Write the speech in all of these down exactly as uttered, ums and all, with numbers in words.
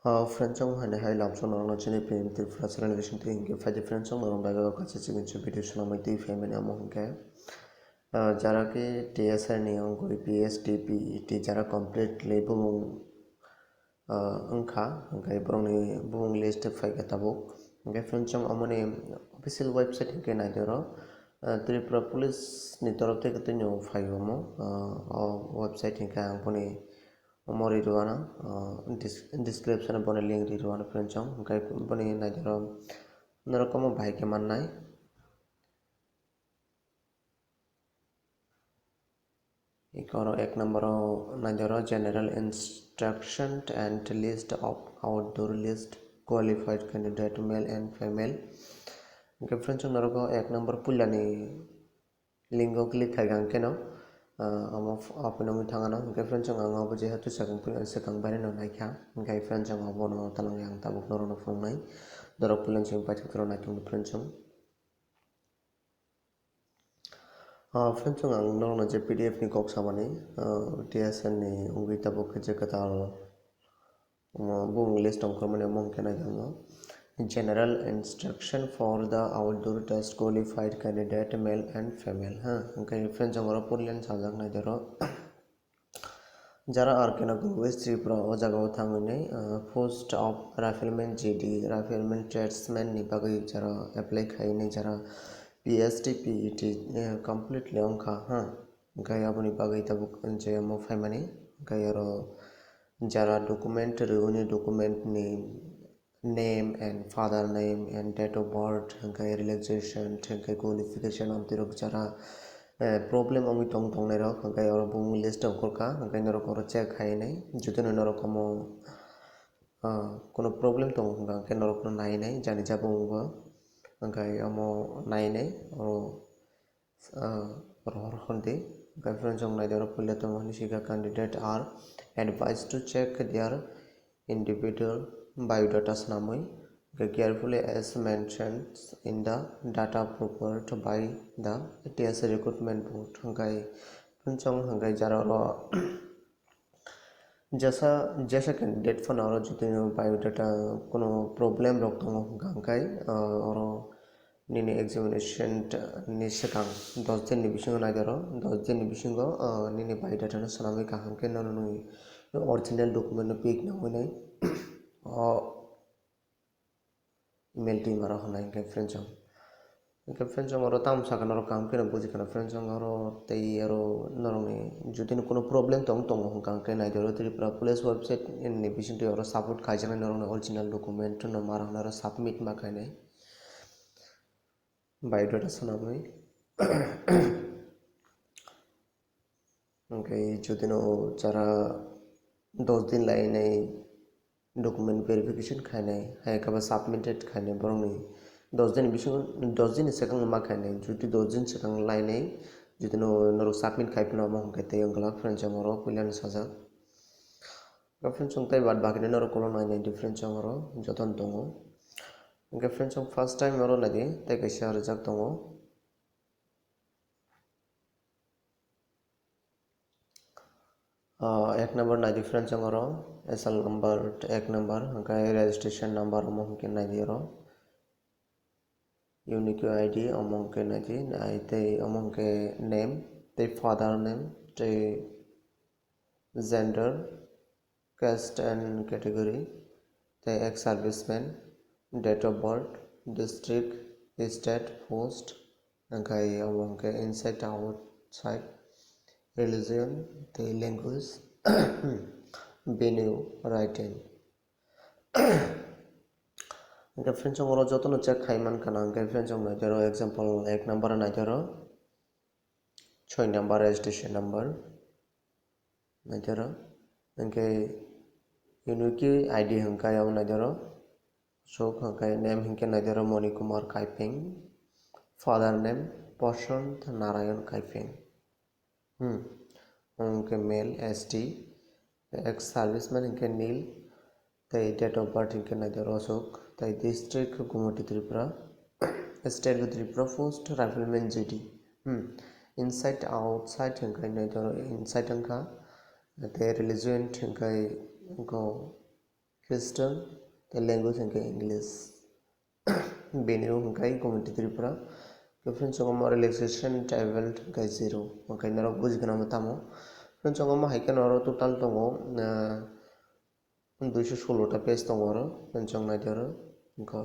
O friends, chong hai hai lamsong norokno chini P M Tripura channel bising twi hinkhe phaidi friends, chong norok bagwi o kaisa chikon video swnamwi twi phaimani amo hinkhe, ah, jara khe T S R ni wngwi P S T P E T jara completely bumung, ah, wngkha, hinkhe borokni bumung list phaikha tabuk. Hinkhe friends, chong omoni official website hinkhe naidi oro, ah, Tripura Police ni torof theke tini phai omo, ah, o website hinkhe ang boni omo ri rwano, ah, dis-, description o boni link ri rwano friends, chong hinkhe boni naidi oro norok omo bahai khe mannai. Eko oro ek number o naidi oro general instruction and list of outdoor list qualified candidate male and female. Hinkhe friends, chong norok o ek number puilani link o click khai kha hinkhe no, ah, omo f-, open wngwi thangano. Hinkhe friends, chong ang obo jehetu swkang puilani swkang baino naikha. Hinkhe friends, chong obono talangwi ang tabuk norokno phunuknai. Norok puilani chini paithak rok naitongdi friends, chong. Ah, friends, chong ang norokno je P D F ni kok samani, ah, T S R ni wngwi tabuk khe je kwtal, ah, bumung list tongkhormani omo hinkhe naidi oro. General instruction for the outdoor test qualified candidate male and female, ha. Hinkhe friends, chong oro puilani sajak naidi oro. Jara R K Nagar West Tripura o jaga o thangwi nai, ah, post of rifleman G D, rifleman tradesman ni bagwi jara apply khai nai jara P S T P E T, eh, completely wngkha, ha. Hinkhe aboni bagwi tabuk je omo phaimani, hinkhe oro jara document rwni document ni name and father name and date of birth, hinkhe relaxation, hinkhe qualification, amtwi rok jara, eh, problem wngwi tong tongnai rok, hinkhe oro bumung list ongkhorkha, hinkhe norok oro check khai nai, jotoni norok omo, ah, kuno problem tongo hwnka hinkhe norokno nai nai, jani ja bumung bo, hinkhe omo nai nai, oro ah, rohor hwndi. Hinkhe friends, chong naidi oro puila tongo hinwi sika, candidate are advised to check their individual biodata swnamwi. Hinkhe carefully as mentioned in the data prepared by the T S A Recruitment Board. Hinkhe friends, chong hinkhe jara oro Jesa, jesa candidate phano oro jotoni biodata kuno problem rok tongo hwnka hwnkhe, ah, oro nini examination ni swkang dos din ni bisingo naidi oro, dos din ni bisingo, ah, nini biodata no swnamwi kaham khe nono nini original document no pik nangwi nai. O email team aro hwnai hinkhe friends chong. Hinkhe friends chong oro tamo sakha norok kaham kheno buji kheno friends chong oro tei aro norokni jotoni kuno problem tong tongo hwnka hinkhe naidi oro Tripura Police website ni bisingtwi oro support khaijaknai norokni original document no ma rok no oro submit ma khainai biodata swnamwi. Hinkhe jotino jara dos din lainai document verification khainai, hai khe ba submitted khainai borokni dos din bisingo, dos din ni swkang ma khainai, jodi dos din swkang lainai jotino norok submit khai phano omo hinkhe tei wng glak friends chong oro puilano sajak. Friends chong tei baad bakini norok kolok nainai di friends chong oro jotono tongo. Hinkhe friends chong first time oro naidi tei kaisa rijak tongo. Ah, ek number naidi friends chong oro, S L number ek number, hinkhe registration number omo hinkhe naidi oro. Unique I D omo hinkhe naidi, nai tei omo hinkhe name, tei father name, tei gender, caste and category, tei ex-serviceman, date of birth, district, state, post, hinkhe omo hinkhe inside outside, religion, tei language, venue, written. Hinkhe friends chong oro jotono check khai mankha na, hinkhe friends chong naidi oro example ek number naidi oro. Soi number registration number. Naidi oro. Hinkhe unique I D hinkhe ayang naidi oro. Sok hinkhe name hinkhe naidi oro Moni Kumar Kaipeng. Father name Prashant Narayan Kaipeng. Hmm. Hinkhe male S T. Ex serviceman hinkhe nil. Tei date of birth hinkhe naidi oro aswk, tei district khe Gumoti Tripura, state khe Tripura, post rifleman G D. Hmm. Inside outside hinkhe naidi oro inside wngkha, tei religion hinkhe wngkha Western, tei language hwnkhe English. Venue hwnkhe Gomati Tripura. Tei friends, chwng omo relaxation table hwnkhe zero. Hwnkhe norok bujikha namo tamo. Friends, chwng omo hai khe norok total tongo, ah, duiso solo ta page tongo oro. Friends, chwng naidi oro. Hwnkhe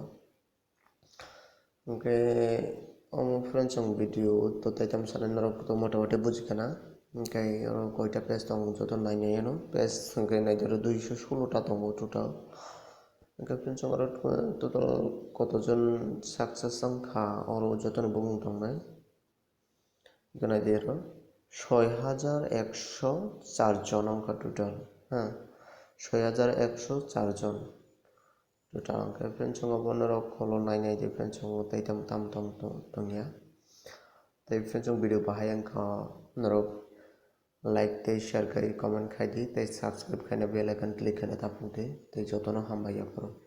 Hwnkhe omo friends, chwng video to taitam sanai norok to mota moti bujikhana. Hwnkhe oro koita page tongo joto nainai ano. Page hwnkhe naidi oro duiso solo ta tongo total. Hwnkhe friends, chwng oro total kotojon success wngkha oro jotono bumung tongnai. Hwnkhe naidi oro soi hajar ekso char jon wngkha total. Ha, soi hajar ekso char jon. Total hwnkhe friends, chwng obo norok kholo nainai di friends, chwng obo tei tamo tamo tamo tong-, tongya. Tei friends, chwng video bahai wngkha norok like tei share khai comment khai di tei subscribe khaina bell icon click khaina ta phung di tei jotono hambai yaphuru.